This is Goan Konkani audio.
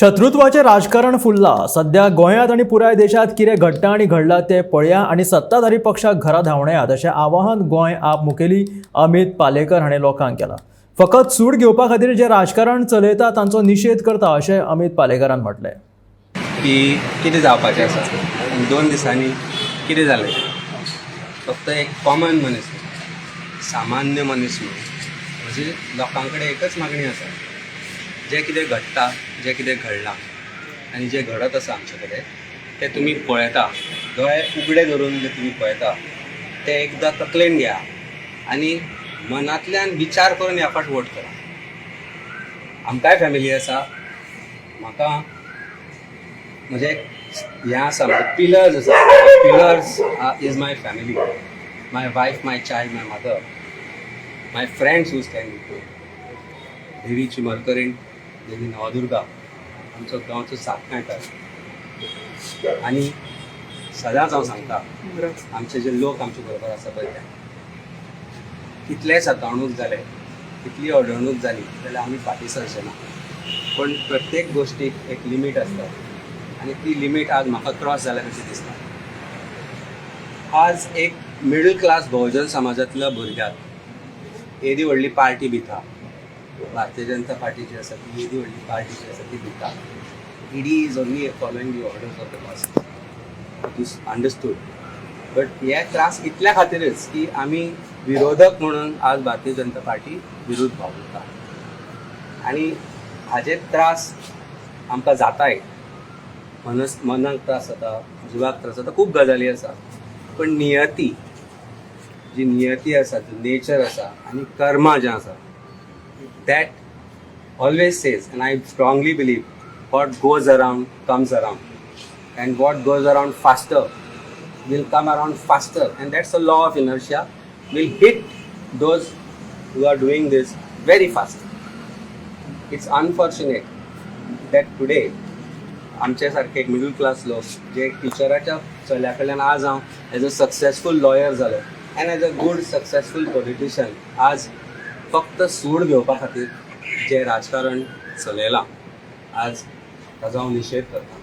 शत्रुत्वाचें राजकारण फुल्लां. सध्या गोंयांत आनी पुराय देशांत कितें घडटा आनी घडलां तें पळया आनी सत्ताधारी पक्षाक घरा धांवडायात अशें आवाहन गोंय आप मुखेली अमीत पालेकर हाणें लोकांक केलां. फकत सूड घेवपा खातीर जें राजकारण चलयता तांचो निशेध करता अशें अमीत पालेकरान म्हटलें. की कितें जावपाचें आसा आनी 2 दिसांनी कितें जालें. फक्त एक कॉमन मनीस, सामान्य मनीस म्हणून म्हजी लोकां कडेन एकच मागणी आसा, जें कितें घडटा, जें कितें घडलां आनी जें घडत आसा आमचे कडेन तें तुमी पळयता. दोळे उगडे धरून जे तुमी पळयता ते एकदां तकलेन घेया आनी मनांतल्यान विचार करून ह्या फावट वोट करा. आमकांय फॅमिली आसा. म्हाका म्हजें हें आसा, म्हणजे पिलर्स आसा. Pillars is my family, my wife, my child, my mother, my friends who stand with me. देवी चिमलकरीण, देवी नवदुर्गा आमचो गांवचो साथ मेळटा आनी सदांच हांव सांगता, आमचे जे लोक आमचे बरोबर आसा पळय ते कितले सतावणूक जाले, कितली अडवणूक जाली जाल्यार आमी फाटीं सरचे ना. पण प्रत्येक गोश्टीक एक लिमीट आसता आनी ती लिमीट आज म्हाका क्रॉस जाल्या कशी दिसता. आज एक मिडल क्लास बहुजन समाजांतल्या भुरग्याक येदी व्हडली पार्टी भिता, भारतीय जनता पार्टी जी आसा ती येदी व्हडली पार्टी जी आसा ती भिता. ED is only following the orders of the boss, it is understood, but हे त्रास इतल्या खातीरच की आमी विरोधक म्हणून आज भारतीय जनता पार्टी विरुद्ध वावुरता आनी हाजे त्रास आमकां जाताय. मनाक त्रास जाता, जिवाक त्रास जाता, खूब गजाली आसा. पण नियती जी नियती आसा, नेचर आसा आनी कर्मा जें आसा, that always says, and I strongly believe, what goes around comes around, and what goes around faster will come around faster, and that's the law of inertia, will hit those who are doing this very fast. It's unfortunate that today आमचे सारखे एक मिडल क्लास लोक जे टिचराच्या चल्या कडल्यान आज हांव एज अ सक्सेसफूल लॉयर जालो and as a good successful politician, आज फक्त सूड घेवपा खातीर जें राजकारण चलयलां आज ताजो हांव निशेध करता.